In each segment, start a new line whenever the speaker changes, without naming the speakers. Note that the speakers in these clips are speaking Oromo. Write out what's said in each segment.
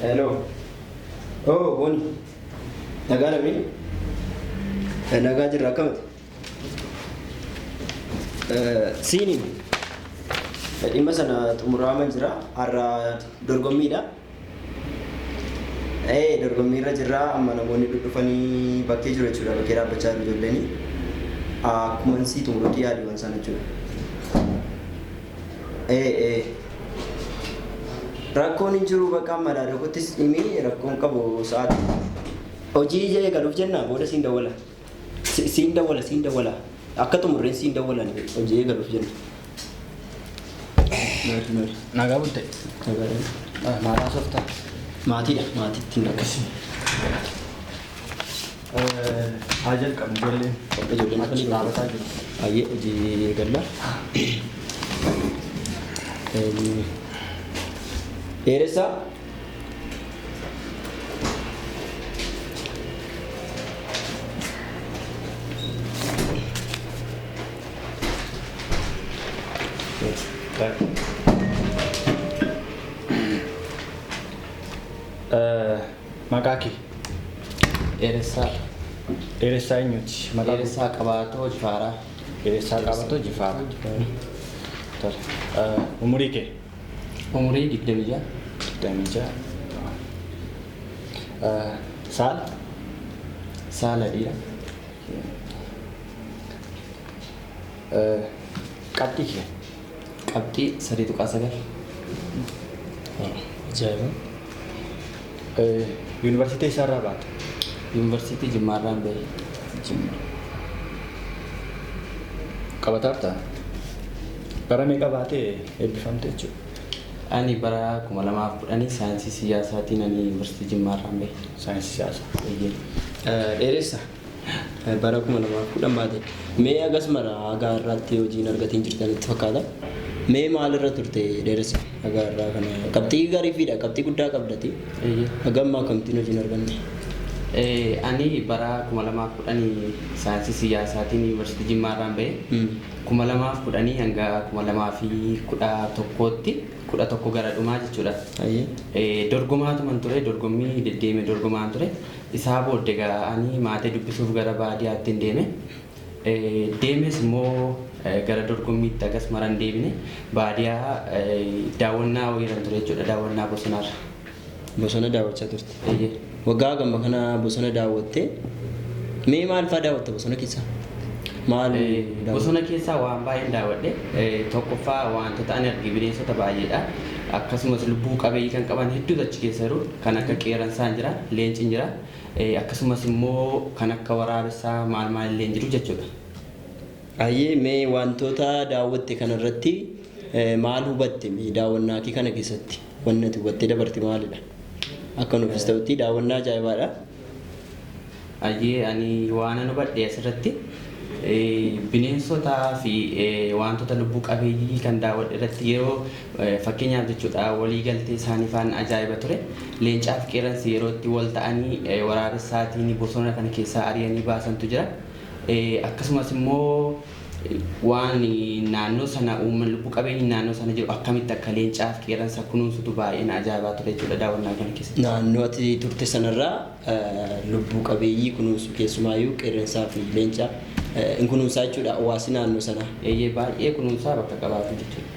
Hello. Oh, Boni. Nagaa lamee? Nagaa jirra akkamati? Siiniin dhimma sana xumuraaman jira. Har'a dorgommiidha. Dorgommiirra jirra. Amma namoonni dhudhufanii bakkee jiru jechuudha. Bakkee dhaabbachaa jiru ijoolleen. Akkuma sii xumurutti yaadiiwwan sana jechuudha. Rakkoon hin jiru bakka amma daadakottis himi rakkoon qabu sa'aati. Hojii ija eegaluuf jenna booda siin dawwala. Siin dawwala siin dawwala. Akka xumurreen siin dawwalan hojii eegaluuf jenna. Noori noori.
Nagaa bulte.
Nagaadha.
Maal haasoftaa?
Maatiidha maatiitti hin akkasii.
Haa jalqabnu ijoolleen.
Ijoolleen
Achi dhaabataa jiru.
Baay'ee hojii eegalla. Dheeressaa.
Maqaa kee?
Dheeressaa.
Dheeressaa eenyuti? Maqaa
Dheeressaa Qabaatoo Jifaaraa.
Dheeressaa Qabatoo Jifaaraa. Tole. Umurii kee?
Umurii 26.
26. Saala?
Saala dhiira.
Qabxii kee?
Qabxii 3.9.
Ajaa'iba.
Yuunivarsiitii eessaarraa baate?
Yuunivarsiitii Jimmaarraan bahe.
Jimma. Qabataartaa? Bara meeqa baatee eebbifamte jechuudha?
Ani bara 2010 saayinsii siyaasaatiin ani Yuunivarsiitii Jimmaarraan bahe.
Saayinsii siyaasaa.
Eeyyee.
Dheeressa. Bara 2010 baate. Mee agas mara haga har'aatti hojiin argatiin jirtan itti fakkaata. Mee maalirra turte dheeressa haga har'aa kana? Qabxii gaarii fiidha. Qabxii guddaa qabdati.
Eeyyee.
Haga ammaa akkamittiin hojiin arganne?
Ani bara 2010 saayinsii siyaasaatiin Yuunivarsiitii Jimmaarraan bahe. 2010 hanga 2011tti 11 gara dhumaa jechuudha.
Ayyee.
Dorgomaatuman ture, dorgommii deddeeme dorgomaan ture. Isaa booddee egaa ani maatii dubbisuuf gara baadiyyaatti hin deeme. Deemes immoo gara dorgommiitti agas mara hin deebine. Baadiyyaa daawwannaa wayiirran ture jechuudha, daawwannaa bosonaarra.
Bosona daawwachaa turte.
Eeyyee.
Waggaa gamma kana bosona daawwatte. Mee maal fa'aa daawwatte bosona keessaa? Maal daawwatte?
Bosona keessaa waan baay'een daawwadhe. Tokkoffaa wantoota ani arge bineensota baay'eedha. Akkasumas lubbuu qabeeyyii kan qaban hedduutu achi keessa jiru. Kan akka qeerransaa jira, leenci jira. Akkasumas immoo kan akka waraabessaa maal maal illee jiru jechuudha.
Ayyee mee wantoota daawwatte kanarratti maal hubatte mee daawwannaa kee kana keessatti wanni ati hubattee dabarte maalidha? Akka nuufis ta'utti daawwannaa ajaa'ibaadha.
Ayyee ani waan an hubadhe asirratti bineensotaa fi wantoota lubbuu qabeeyyii kan daawwadhe irratti yeroo fakkeenyaaf jechuudha walii galtee isaanii faana ajaa'iba ture. Leencaa fi qeerransi yeroo itti wal ta'anii waraabessaatiin bosona kana keessaa ari'anii baasantu jira. Akkasumas immoo waan naannoo sana uummanni lubbuu qabeenyi naannoo sana jiru akkamitti akka leencaa fi qeerransa kunuunsutu baay'ee na ajaa'ibaa ture jechuudha daawwannaa kana keessatti.
Naannoo ati turte sanarraa lubbuu qabeeyyii kunuunsu keessumaayyuu qeerransaa fi leenca hin kunuunsaa jechuudha hawaasni naannoo sanaa.
Eeyyee baay'ee kunuunsaa bakka qabaatu jechuudha.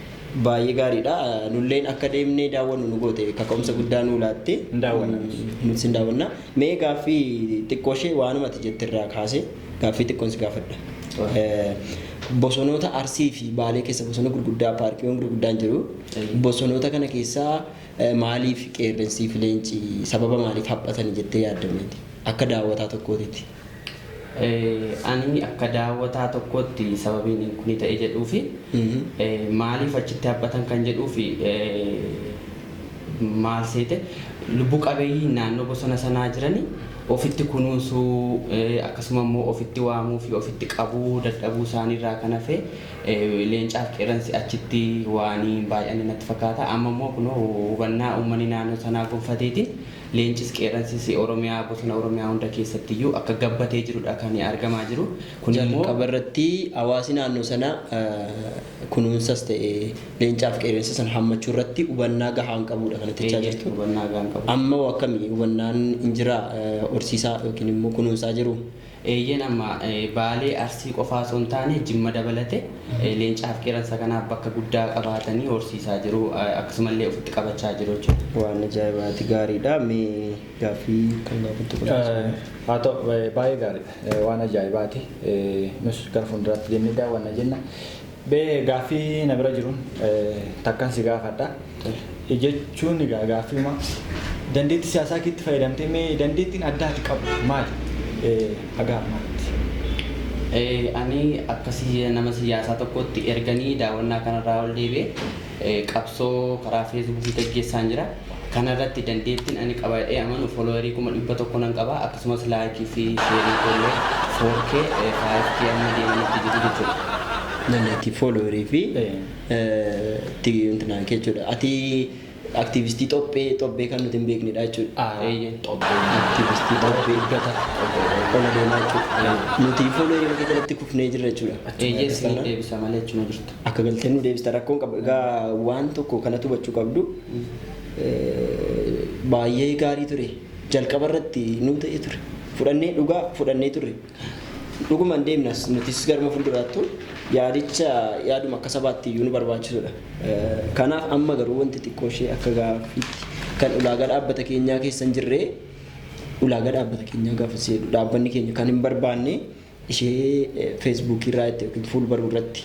Baay'ee gaariidha. Nulleen akka deemnee daawwannu nu goote kaka'umsa guddaa nu laatte.
Hin daawwanna.
Nutis hin daawwanna. Mee gaaffii xiqqoo ishee waanuma ati jette irraa kaasee gaaffii xiqqoon si gaafadha. Bosonoota Arsii fi Baalee keessa bosona gurguddaa paarkiiwwan gurguddaan jiru. Bosonoota kana keessaa maaliif qeerrensii fi leenci sababa maaliif haphatanii jettee yaaddameeti? Akka daawwataa tokkootitti.
Ani akka daawwataa tokkootti sababiin kuni ta'e jedhuufi maaliif achitti haphatan kan jedhuufi maal seete lubbuu qabeeyyii naannoo bosona sanaa jirani ofitti kunuunsuu akkasuma immoo ofitti waamuu fi ofitti qabuu dadhabuu isaaniirraa kan hafe leencaa fi qeerransi achitti waan baay'anii natti fakkaata. Amma immoo kunoo hubannaa uummanni naannoo sanaa gonfateetiin Leencis qeerransis Oromiyaa bosona Oromiyaa hunda keessattiyyuu akka gabbatee jirudha kan argamaa jiru. Kun immoo
Jalqaba irratti hawaasi naannoo sana kunuunsas ta'e leencaaf qeerransa sana hammachuu irratti hubannaa gahaa hin qabudha kan itti jirtu.
Hubannaa gahaa hin qabu.
Amma akkamii hubannaan hin jiraa horsiisaa yookiin immoo kunuunsaa jiru?
Eeyyeen amma Baalee Arsii qofaa osoo hin taane Jimma dabalate leencaaf qeerransa kanaaf bakka guddaa qabaatanii horsiisaa jiru, akkasumallee ofitti qabachaa jiru jechuudha.
Waan ajaa'ibaati, gaariidha. Mee gaaffii kan gaafattu qabdu?
Haa ta'u, baay'ee gaariidha. Waan ajaa'ibaati. Nus gara fuulduraatti deemnee daawwanna jenna. Bee gaaffii na bira jiruun takkan si gaafadha. Jechuun egaa gaaffiima dandeettii siyaasaa keetti fayyadamtee mee dandeettiin adda ati qabdu maali? Haga ammaatti.
Ani akka nama siyaasaa tokkotti erganii daawwannaa kanarraa ol deebi'ee qabsoo karaa feesbuukii gaggeessaan jira. Kanarratti dandeettiin ani qabadhee amanu followerii 100,000 nan qaba. Akkasumas likeii fi shareii kollee 4K 5K amma deemanitti jiru jechuudha.
Dandeettii followerii fi itti jechuudha. Ati aktiivistii xobbee kan nuti hin beeknedha jechuudha. Aktiivistii xobbee ola deemaa jechuudha. Nuti followerii bakka kanatti kufnee jirra jechuudha.
Eeyyee, isin deebisa malee achuma jirtu.
Akka galtee nu deebista rakkoon qaba. Egaa waan tokko kanatu hubachuu qabdu, baay'ee gaarii ture. Jalqaba irratti nu ta'e ture. Fudhannee dhugaa fudhannee turre. Dhugumaan deemnas nutis garma fuulduraattu yaadicha yaaduma akka sabaatti iyyuu nu barbaachisudha. Kanaaf amma garuu wanti xiqqoo ishee akka gaaffiitti kan ulaagaa dhaabbata keenyaa keessa hin jirre, ulaagaa dhaabbata keenyaa gaafa seenu dhaabbanni keenya kan hin barbaanne ishee feesbuukii irraa yookiin fuul barruu irratti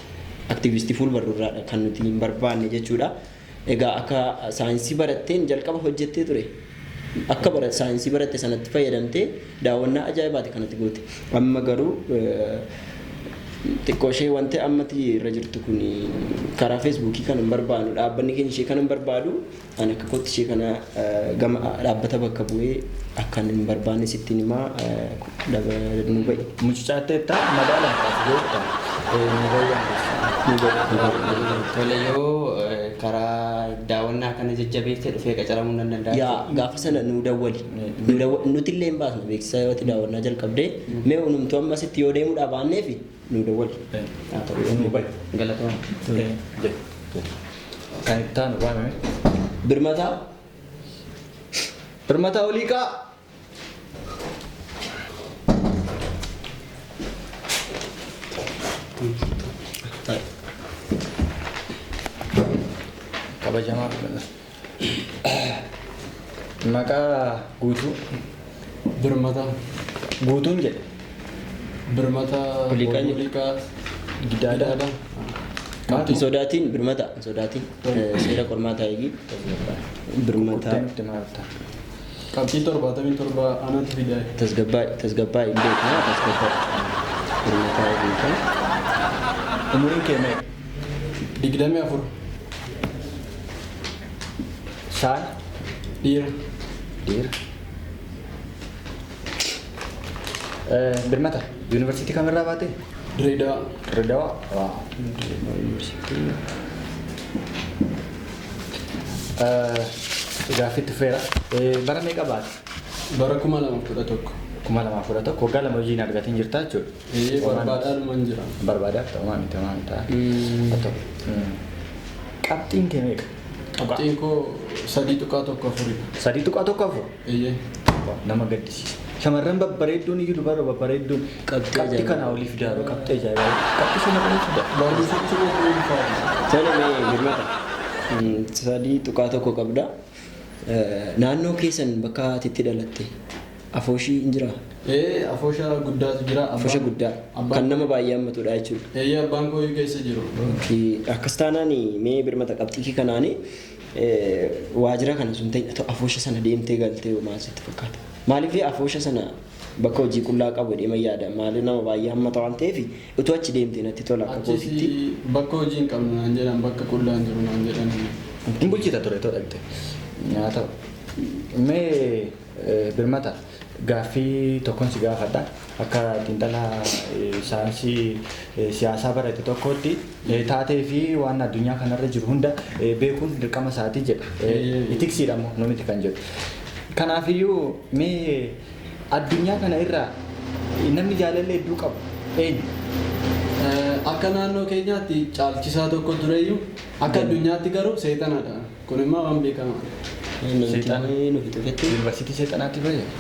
aktiivistii fuul barruu irraadha kan nuti hin barbaanne jechuudha. Egaa akka saayinsii baratteen jalqaba hojjettee ture. Akka bara saayinsii baratte sanatti fayyadamtee daawwannaa ajaa'ibaati kanatti goote. Amma garuu xiqqoo ishee wanti ammati irra jirtu kun karaa feesbuukii kan hin barbaadu, dhaabbanni keenya ishee kan hin barbaadu, ani akka kootti ishee kana gama dhaabbata bakka bu'ee akka hin barbaanne sittiin himaa, nu ba'i.
Mucucaatteetta madaalaan kaas goota nu bayyaan.
Tole, yoo karaa daawwannaa kana jajjabeessee dhufee qacaramuu nan danda'a.
Yaa, gaafa sana nu dawwali. Nuti illee hin baasne beeksisa yoo ati daawwannaa jalqabdee mee hundumtuu ammasitti yoo deemuudhaa baanneefi nu dawwali.
Nu bayi.
Galatooma.
Kan itti aanu waamame.
Birmataa.
Birmataa Oliiqaa.
Taa'e.
Kabajamaa. Maqaa guutuu.
Birmataa.
Guutuun jedhe.
Birmataa.
Oliiqaa jedhe.
Oliiqaa.
Gidaadaa.
Hin sodaatiin birmata, hin sodaatiin, seera qormaataa eegi. Birmataa.
Kuttee nutti maal ta'a?
Qabxii 77 anatti fidaa'e.
Tasgabbaa'e, tasgabbaa'e, hin beekna, tasgabbaa'e. Birmataa Oliiqaa.
Umuriin kee meeqa?
24.
Saala?
Dhiira.
Dhiira. Birmata, yuunivarsiitii kamirraa baate?
Dirreedawaa.
Dirreedawaa. Waa. Gaaffiitti feera. Bara meeqa baate?
Bara 2011.
2011, waggaa 2 hojii hin argatin jirta jechuudha.
Eeyyee, barbaadaadhuma jira.
Barbaadaa ta'u maamii ta'u maamii ta'a. Haa ta'u. Qabxiin kee meeqa?
Qabxiin koo 3.14.
3.14.
Eeyyee.
Nama gaddisiisa. Shamarran babbareedduun iyyuu dubara babbareedduun
Qabxii
qabxii
ajaa'ibaa.
kanaa olii fidaaru, qabxii ajaa'ibaa. Qabxii shamarranii fidaa.
Barumsichi koo ulfaata.
Tole, mee birmata. 3.1 qabda. Naannoo keessan bakka ati itti dhalatte afooshii hin jiraa?
Ee, afoosha guddaatu jira.
Afoosha guddaa kan nama baay'ee hammatudha jechuudha.
Eeyyee, abbaan koo keessa jiru.
Akkas taanaan mee birmata, qabxii kanaani waajjira kana sun ta'e afoosha sana deemtee galtee maal sitti fakkaata? Maaliif afoosha sana bakka hojii qullaa qabu jedhee yaada. Maaliif nama baay'ee hammata waan ta'eef utuu achi deemtee natti tola akka
Achis
kootitti.
bakka hojii hin qabnu naan jedhan, bakka qullaa hin jiru naan jedhan.
Hin bulchita ture too dhaqxe. Nyaata. Mee birmata, gaaffii tokkoon si gaafadha. Akka xiinxalaa saayinsii siyaasaa barate tokkotti taatee fi waan addunyaa kanarra jiru hunda beekuun dirqama isaatii jedha. Ethicsiidha immoo nu miti kan jedhu. Kanaafiyyuu mee addunyaa kana irraa namni jaalallee hedduu qabu eenyu?
Akka naannoo keenyaatti caalchisaa tokko tureyyuu akka addunyaatti garuu seexanadha. Kun immoo waan beekamaadha.
Namti nu fixufetti.
Yuunivarsiitii seexanaatti fayyada.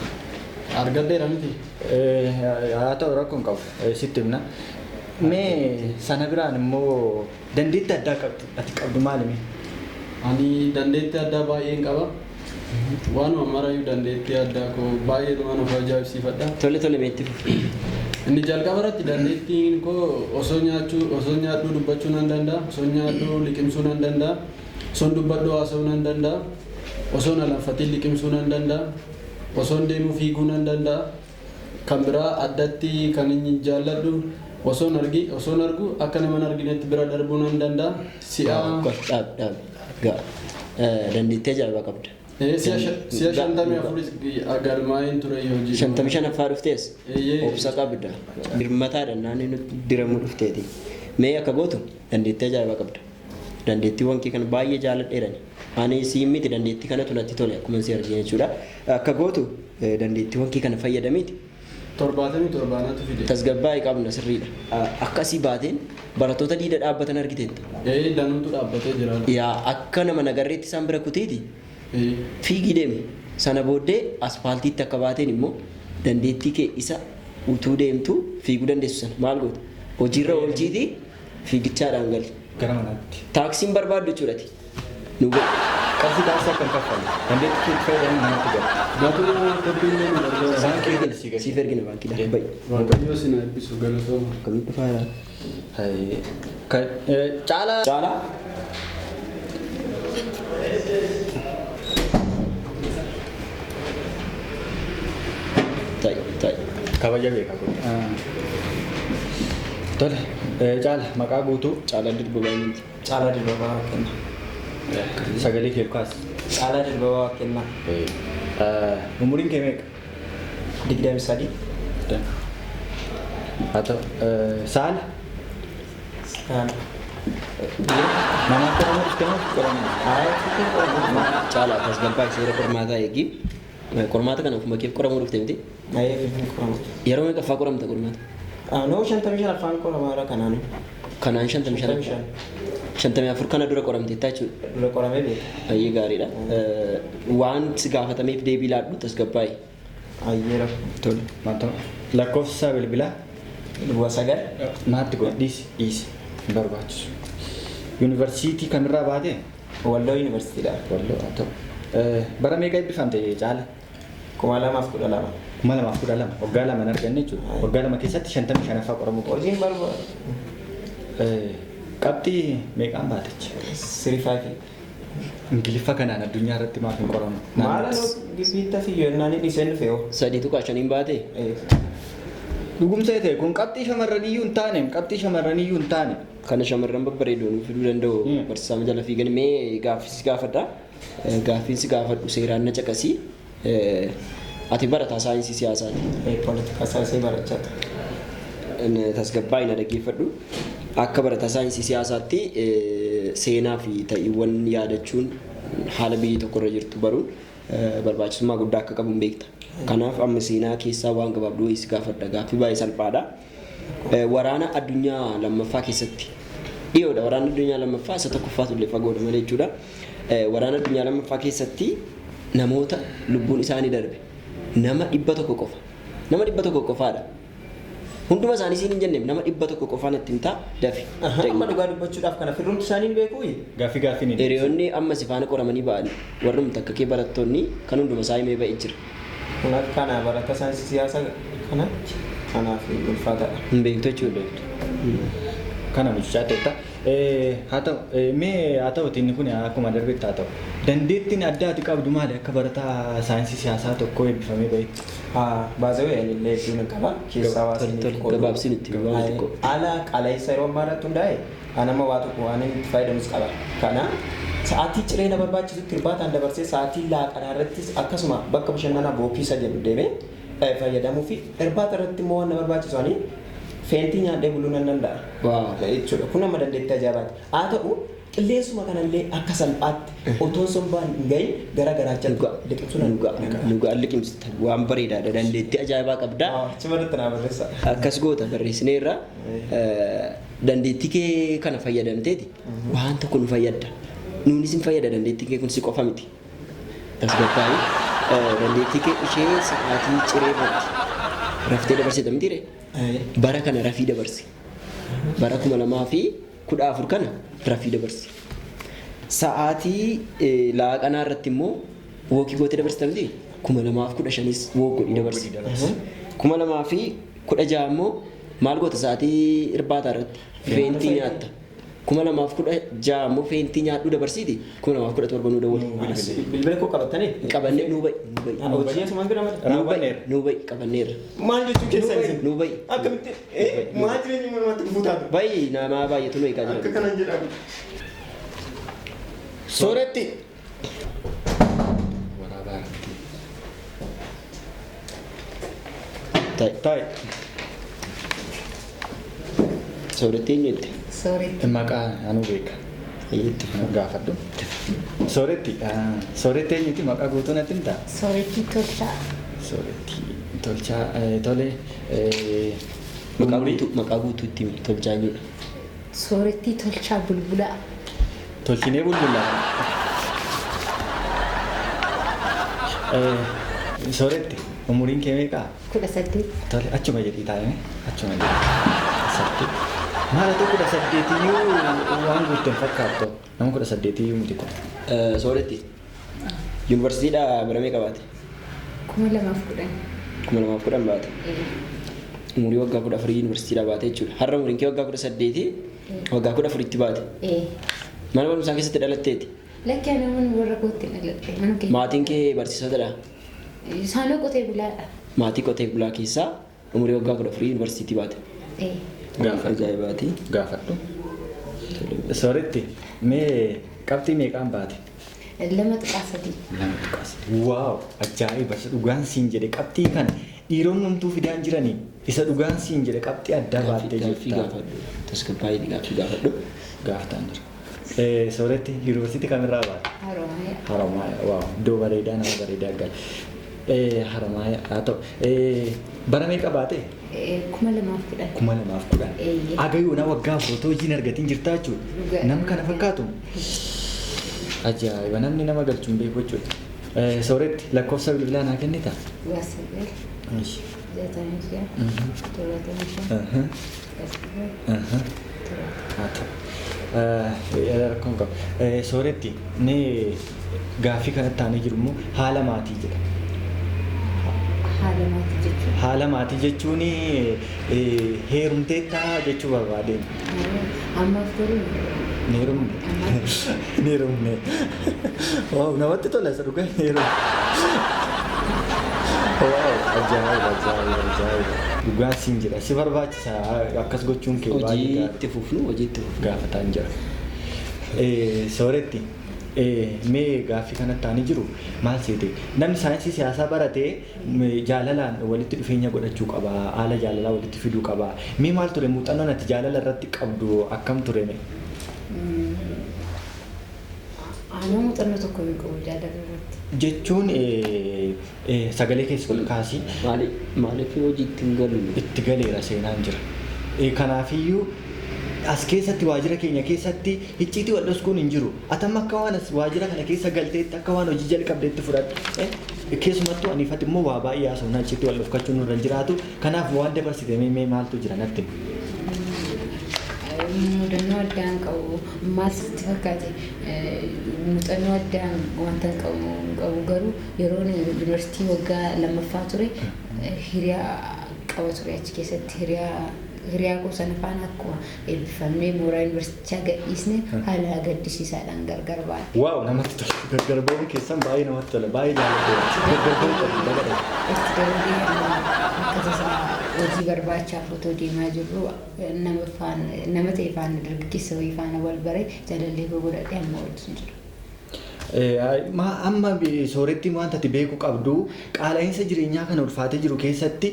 Argadheera miti.
Haa ta'u rakkoo hin qabu sitti himna. Mee sana biraan immoo dandeettii addaa qabdi ati qabdu maali mee?
Ani dandeettii addaa baay'een qaba. Waanuma marayyuu dandeettii addaa koo baay'eedhumaan of ajaa'ibsiifadha.
Tole tole meetti fufi.
Inni jalqaba irratti dandeettiin koo osoo nyaachuu osoo nyaadhuu dubbachuu nan danda'a, osoo nyaadhuu liqimsuu nan danda'a, osoo dubbadhuu haasa'uu nan danda'a, osoo alanfatiin liqimsuu nan danda'a, osoo deemuu fiiguu nan danda'a. Kan biraa addatti kan inni jaalladhu osoon argi osoon argu akka nama hin arginetti bira darbuu nan danda'a. Si'a
Dhaab dhaab ga'a. Dandeettii ajaa'ibaa qabda.
Si'a 54 galmaa'een ture hojii.
55ffaa dhuftees
Eeyyee.
obsa qabda. Dirmataadha naannoo nutti diramuu dhufteeti. Mee akka gootu dandeettii ajaa'ibaa qabda. Dandeettiiwwan kee kana baay'ee jaalladheerani. Ani siin miti dandeettii kanatu natti tole akkuma si argine jechuudha. Akka gootu dandeettiiwwan kee kana fayyadamiiti.
77natu fide.
Tasgabbaa'ee qabna sirriidha. Akkasii baateen barattoota diida dhaabbatan argiteetta.
Ee danuutu dhaabbatee jira.
Yaa akka nama nagarreetti isaan bira kuteeti
Ee.
fiigii deemi. Sana booddee aspaaltiitti akka baateen immoo dandeettii kee isa utuu deemtu fiiguu dandeessu sana maal goota? Hojiirra oolchiitii fiigichaadhaan gali.
Gara manaatti.
Taaksiin barbaaddu jechuudhaati. Nu godhu.
Qarshii taaksii akka hin kaffalle dandeettii keetti fayyadamuun namatti gala.
Gatuu qophiin nu gargaara.
Baankii galchii galchi.
Siif ergina baankiidhaan. Bayi.
Waaqayyo si na eebbisu galatooma.
Akkamitti dhufaa jira?
Caalaa.
Caalaa. Ta'i ta'i.
Kabaja beekaa kun. Tole Caala maqaa guutuu
Caalaa Dirbabaa miti.
Caalaa Dirbabaa Waaqennaa.
Sagalee kee kaas.
Caalaa Dirbabaa Waaqennaa.
Umuriin kee meeqa?
23.
Haa ta'u saala
Saala.
namaaf qoramuu dhufte moo qoramuu?
Caalaa tasgabbaa'e seera qormaataa eegi. Qormaata kana ofuma keef qoramuu dhufte miti.
Ayyee finfinnee qoramu.
Yeroo meeqaffaa qoramta qormaata?
Noo 55ffaan qoramaadha kanaan.
Kanaan 55. 54 kana dura qoramteetta jechuudha.
Dura qoramee beeka.
Baay'ee gaariidha. Waan si gaafatameef deebii laadhu tasgabbaa'e.
Ayyee rafu.
Tole.
Lakkoofsa bilbilaa
Duwwaa 9.
maatti godhi dhiisi dhiisi hin barbaachisu. Yuunivarsiitii kamirraa baate?
Walloo Yuunivarsiitiidha.
Walloo haa ta'u. Bara meeqa eebbifamte Caala?
2012.
2012 waggaa lama hin arganne jechuudha. Waggaa lama keessatti 55ffaa qoramuu qabdu.
Hojiin barbaadu.
Qabxii meeqaan baatechi?
3.5.
Ingiliffa kanaan addunyaa irratti maaf hin qoramu?
Maala gibbiitta fiyyoo innaan inni isheen dhufe hoo?
3.5 baate.
Dhugumsa ta'e kun qabxii shamarraniyyuu hin taane qabxii shamarraniyyuu hin taane.
Kana shamarran babbareedoo nuuf fiduu danda'u barsiisaa jala fiigan mee gaaffii si gaafadha. Gaaffiin si gaafadhu seeraan na caqasii. Ati barataa saayinsii siyaasaati.
Poolitikaa saayinsii barachaa ture.
Tasgabbaa'ii na dhaggeeffadhu. Akka barataa saayinsii siyaasaatti seenaa fi ta'iiwwan yaadachuun haala biyyi tokko irra jirtu baruun barbaachisummaa guddaa akka qabu hin beekta. Kanaaf amma seenaa keessaa waan gabaabduu wayii si gaafadha. Gaaffii baay'ee salphaadha. Waraana addunyaa lammaffaa keessatti dhiyoodha. Waraana addunyaa lammaffaa isa tokkoffaatu illee fagoodha malee jechuudha. Waraana addunyaa lammaffaa keessatti namoota lubbuun isaanii darbe nama 100 qofa. Nama 100 qofaadha. Hunduma isaanii siin hin jenneef nama 100 qofaan ittiin ta'a dafi.
Amma dhugaa dubbachuudhaaf kana firrumti isaanii hin beekuu?
Gaaffii gaaffiin hin.
Hiriyoonni amma si faana qoramanii ba'an warrumti akka kee barattoonni kan hunduma isaa himee ba'ee jira.
Kanaaf kana barataa saayinsii siyaasaa kanatti kanaaf ulfaataadha.
Hin beektu jechuudha.
Kana mucaa ta'etta. Haa ta'u mee haa ta'u inni kun akkuma darbetti haa ta'u. Dandeettiin adda ati qabdu maali akka barataa saayinsii siyaasaa tokko eebbifamee bahetti?
Baazawee ani illee hedduun hin qaba. Keessaa waa
Tole,
isiniif
tole,
qoodu.
gabaabsi nutti himi, waan xiqqoo.
Haala qaala'insa yeroo ammaa irratti hundaa'e ani amma waa tokko waan inni itti fayyadamus qaba. Kana sa'aatii ciree na barbaachisutti irbaataan dabarsee sa'aatii laaqanaa irrattis akkasuma bakka bashannanaa bookiisa jedhu deemee fayyadamuu fi irbaata irratti immoo waan na barbaachisu ani feentii nyaadhee buluu nan danda'a.
Waaw.
Jechuudha. Kun amma dandeettii ajaa'ibaati. Haa ta'u Qilleensuma kanallee akka salphaatti otoo sombaan hin gahin gara garaachatti liqimsuu nan danda'a.
Dhugaa liqimsita waan bareedaadha dandeettii ajaa'ibaa qabda.
Achuma irratti naa barreessa.
Akkas goota barreessineerra dandeettii kee kana fayyadamteeti waan tokko nu fayyadda. Nuunis hin fayyada dandeettii kee kun si qofa miti. Tasgabbaa'ii dandeettii kee ishee sa'aatii ciree irratti raftee dabarsita mitiire? Bara kana rafii dabarsi. Bara 2014 kana rafii dabarsi. Sa'aatii laaqanaa irratti immoo walk gootee dabarsita miti? 2015s walk godhii dabarsi. 2016 immoo maal goota sa'aatii irbaataa irratti? Feentii nyaatta. 2016 immoo feentii nyaadhuu dabarsiiti. 2017 nuu dawwali.
Bilbila koo qabattanii?
Qabannee nuu ba'i. Nuu ba'i.
Hojii asumaan bira malee.
Nuu ba'i. Nuu ba'i qabanneerra.
Maal jechuu keessan isin?
Nuu ba'i.
Akkamitti maal jireenyi manumatti dhufuu taatu?
Ba'i namaa baay'eetu nu eegaa jira.
Akka kanan jedhamu.
Sooretti.
Waraabaa irratti.
Ta'i.
Taa'e.
Sooretti eenyu jette?
Sooretti.
Maqaa anuu beeka.
Itti.
Gaafadhu. Sooretti. Sooretti eenyuti maqaa guutuu natti himtaa?
Sooretti Tolchaa.
Sooretti Tolchaa tole.
Maqaa guutuu maqaa guutuu itti himi Tolchaa eenyudha?
Sooretti Tolchaa Bulbulaa.
Tolchinee bulbulaa. Sooretti umuriin kee meeqaa?
18.
Tole achuma jedhii taa'ime achuma jedhii. 8. Maal ati 18 iyyuu waan guutte hin fakkaattu. Nama 18 iyyuu miti kun.
Sooretti. Yuunivarsiitiidhaa bara meeqa baate?
2010.
2010 baate. Umurii waggaa 14 yuunivarsiitiidhaa baate jechuudha. Har'a umuriin kee waggaa 18 waggaa 14tti baate. Mana barumsaa keessatti dhalatteeti.
Lakki ani mana warra kootti dhaladhe. Mana kee.
Maatiin kee barsiisotadha.
Isaanoo qotee bulaadha.
Maatii qotee bulaa keessaa umurii waggaa 14 yuunivarsiitii baate.
Gaafadhu.
Ajaa'ibaati.
Gaafadhu. Sooretti mee qabxii meeqaan baate?
2.3.
2.3. Waaw ajaa'iba isa dhugaan siin jedhe qabxii kana dhiironni homtuu fidaan jiranii isa dhugaan siin jedhe qabxii addaa baattee
Gaaffii
jirta.
gaafadhu. Tasgabbaa'ii gaaffii gaafadhu.
Gaafataan jira. Sooretti yuunivarsiitii kamirraa baate?
Haroomayaa.
Haramaaya waaw iddoo bareedaa nama bareedaa gala. Haramaaya haa ta'u. Bara meeqa baate?
2010.
2010.
Eeyyee.
Aga yoona waggaa 4 otoo hojii hin argatin jirtaa jechuudha.
Dhugaa.
Nama kana fakkaatu. Ajaa'iba namni nama galchu hin beeku jechuudha. Sooretti lakkoofsa bilbilaa naa kennitaa?
9 66 75 19 7.
Haa ta'u. Rakkoon qabu. Sooretti ni gaaffii kanatti aanee jiru immoo haala maatii jedha.
Haala maatii jechuudha.
Haala maatii jechuun heerumteettaa jechuu barbaadeen.
Ammaaf garuu
Ni heerumne. Ni heerumne. Waaw namatti tola isa dhugaa ni heerumne. Waaw ajaa'iba ajaa'iba ajaa'iba. Dhugaan siin jedha si barbaachisa akkas gochuun kee baay'ee
Hojii
gaariidha.
itti fufnu hojii itti fufnu.
Gaafataan jira. Sooretti mee gaaffii kanatti aanee jiru maal seete namni saayinsii siyaasaa baratee jaalalaan walitti dhufeenya godhachuu qaba haala jaalalaa walitti fiduu qaba mee maal ture muuxannoon ati jaalala irratti qabdu akkam ture mee?
Aanoo muuxannoo tokko hin qabu jaalala irratti.
Jechuun sagalee keessa ol kaasii.
Maaliif hojii itti hin galu?
Itti galeera seenaan jira. Kanaafiyyuu as keessatti waajjira keenya keessatti icciitii wal dhoskuun hin jiru. Atam akka waan as waajjira kana keessa galteetti akka waan hojii jalqabdeetti fudhadhu. Keessumattuu aniifati immoo waa baay'ee haasofnaa icciitii wal dhoskachuun nurra hin jiraatu. Kanaaf waan dabarsite mee maaltu jira natti himi?
Mudannoo addaa hin qabu. Maal sitti fakkaate? Muuxannoo addaa wanta hin qabu garuu yeroo yuunivarsiitii waggaa 2ffaa ture hiriyaa qaba ture achi keessatti hiriyaa koo sana faana akkuma eebbifamnee mooraa yuunivarsiitichaa gadhiisne haala gaddisiisaadhaan gargar baane.
Waaw namatti tola. Gargar ba'uun keessan baay'ee namatti tola. Baay'ee jaalladheera. Gargar ba'uu qabdu baga dhabe.
Itti dabalee akka tasaa hojii barbaachaaf otoo deemaa jirru nama ta'e faana dargaggeessa wayii faana wal bare jaalallee koo godhadhee amma wajjin jira.
Amma sooretti wanta ati beekuu qabdu qaala'insa jireenyaa kana ulfaatee jiru keessatti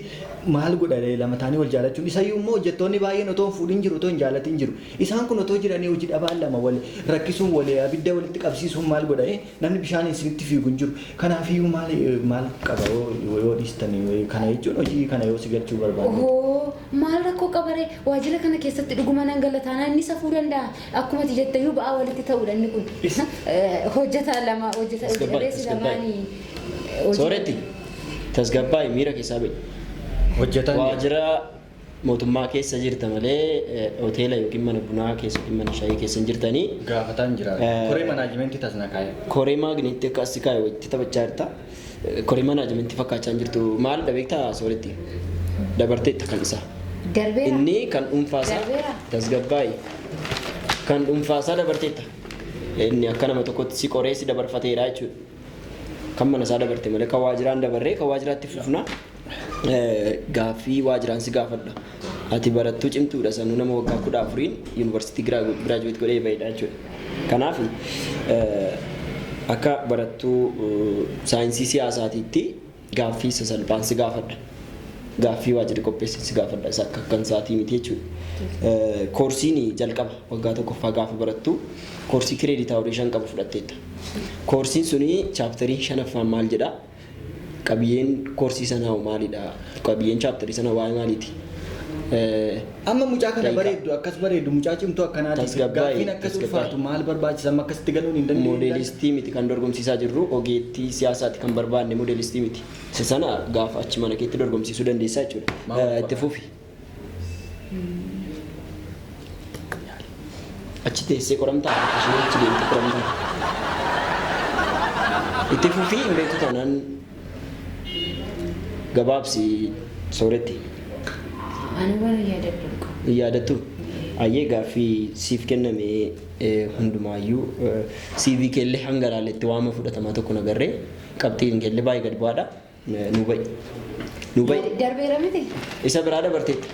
maal godha lama ta'anii wal jaalachuun isayyuu immoo hojjettoonni baay'een otoo hin fuudhin jiru otoo hin jaalatin jiru isaan kun otoo jiranii hojii dhabaan lama wal rakkisuun wal abidda walitti qabsiisuun maal godha namni bishaan isinitti fiigu hin jiru kanaafiyyuu maal maal qaba yoo dhiistanii kana jechuun hojii kana yoo si galchuu barbaade.
Ohoo maal rakkoo qabaree waajjira kana keessatti dhuguma nan galataanaa inni safuu danda'a akkuma ati jetteyyuu ba'aa walitti ta'uudha inni kun hojjetaa lama hojjeta hojjeteessi lamaanii.
Sooretti tasgabbaa'e miira keessaa ba'i.
Hojjetaan
Waajjira mootummaa keessa jirta malee hoteela yookiin mana bunaa keessa yookiin mana shaayii keessa hin jirtanii.
Gaafataan jira. Koree manaajimentii tasna kaa'e.
Koree maagneetti akka asii kaa'e walitti taphachaa jirta. Koree manaajimentii fakkaachaa hin jirtu. Maalidha beektaa sooretti? Dabarteetta kan isaa.
Darbeera.
Inni kan dhuunfaasaa
Darbeera.
tasgabbaa'e. Kan dhuunfaasaa dabarteetta. Inni akka nama tokkotti si qoree si dabarfateera jechuudha. Kan mana isaa dabarte malee kan waajjiraan dabarree kan waajjiraatti fufna. Gaaffii waajjiraan si gaafadha. Ati barattuu cimtuudha sanuu nama waggaa 14 yuunivarsiitii giraajuweet godhee bahedha jechuudha. Kanaaf akka barattuu saayinsii siyaasaatiitti gaaffii sasalphaan si gaafadha. Gaaffii waajjirri qopheesse si gaafadha isa akka kan isaatii miti jechuudha. Koorsiin jalqaba waggaa tokkoffaa gaafa barattu koorsii kireedit hawurii 5 qabu fudhatteetta. Koorsiin suni chaaptarii shanaffaan maal jedhaa? Qabiyyeen koorsii sanaa hoo maalidha? Qabiyyeen chaaptarii sanaa waa'ee maaliiti?
Amma mucaa kana bareeddu akkas bareeddu mucaa cimtuu akkanaati gaaffiin akkas ulfaatu maal barbaachisa amma akkasitti galuun hin dandeenye.
Moodelistii miti kan dorgomsiisaa jirru ogeettii siyaasaati kan barbaanne moodelistii miti. Isa sana gaafa achi mana keetti dorgomsiisuu dandeessaa jechuudha. Itti fufi. Achi teessee qoramtaa isheen achi deemtee qoramtaa. Itti fufii hin beektu taanaan gabaabsi sooretti.
Ani waan yaadadhu qabu.
Hin yaadattu? Ayyee gaaffii siif kenname hundumaayyuu CV keellee hanga ilaalletti waama fudhatamaa tokko nagarree qabxiin keellee baay'ee gad bu'aadha. Nu ba'i. Nu ba'i.
Darbeera miti?
Isa biraa dabarteetta.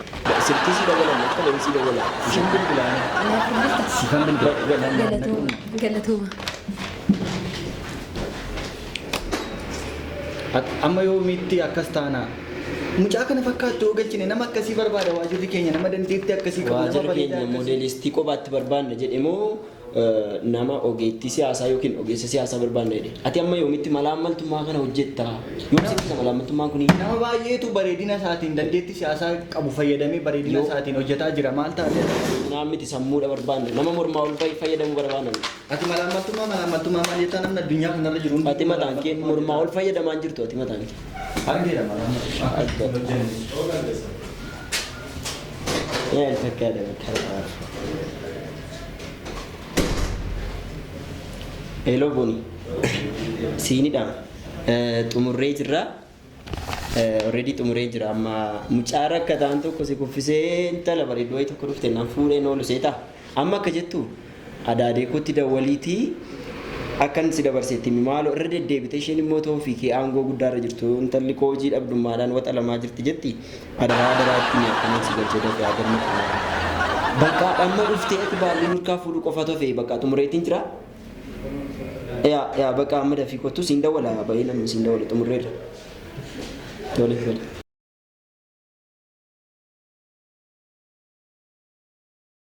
Silkii sii dabalan akka leensi dabalan.
Isheen bilbilaan.
Naaf bilbilta.
Sifan bilbila.
Galatooma. Galatooma.
Amma yoomiitti akkas taana mucaa kana fakkaattu yoo galchine nama akkasii barbaada waajjirri keenya nama dandeettii akkasii qabu nama
Waajjirri
bareedaa
keenya
akkasii.
moodelistii kophaatti barbaanna jedhe moo nama ogeettii siyaasaa yookiin ogeessa siyaasaa barbaanna jedhe. Ati amma yoomitti malaammaltummaa kana hojjetta? Yoom si ibsa malaammaltummaan kuni?
Nama baay'eetu bareedina isaatiin dandeettii siyaasaa qabu fayyadamee bareedina isaatiin hojjetaa jira maal taate?
Naan miti sammuudha barbaanna. Nama mormaa ol bahi fayyadamuu barbaanna.
Ati malaammaltummaa malaammaltummaa maal jettaa namni addunyaa kanarra jiru hundi
Ati mataan kee mormaa ol fayyadamaa hin jirtu ati mataan kee.
Argeera malaammaltummaa.
Yaa fakkaata bakka. Hello Boni. Siinidha. Xumurree jirra. Already xumurree jira amma mucaa rakkataan tokko si kuffisee intala bareedduu wayii tokko dhufte naan fuudheen oolu seeta. Amma akka jettu adaadee kootti dawwaliitii akkan si dabarseetti himi maaloo irra deddeebite isheen immoo ta'uu fi kee aangoo guddaarra jirtu intalli koo hojii dhabdummaadhaan waxalamaa jirti jetti adaraa adaraa itti mi'a akkanan si galchee dafee haa gammadu. Bakka amma dhuftee ati baalli nurkaa fuudhuu qofa tofe bakka xumureetiin jira. Yaa yaa bakka amma dafii kottu siin dawwala bahee namni siin dawwala xumurreerra. Tole tole.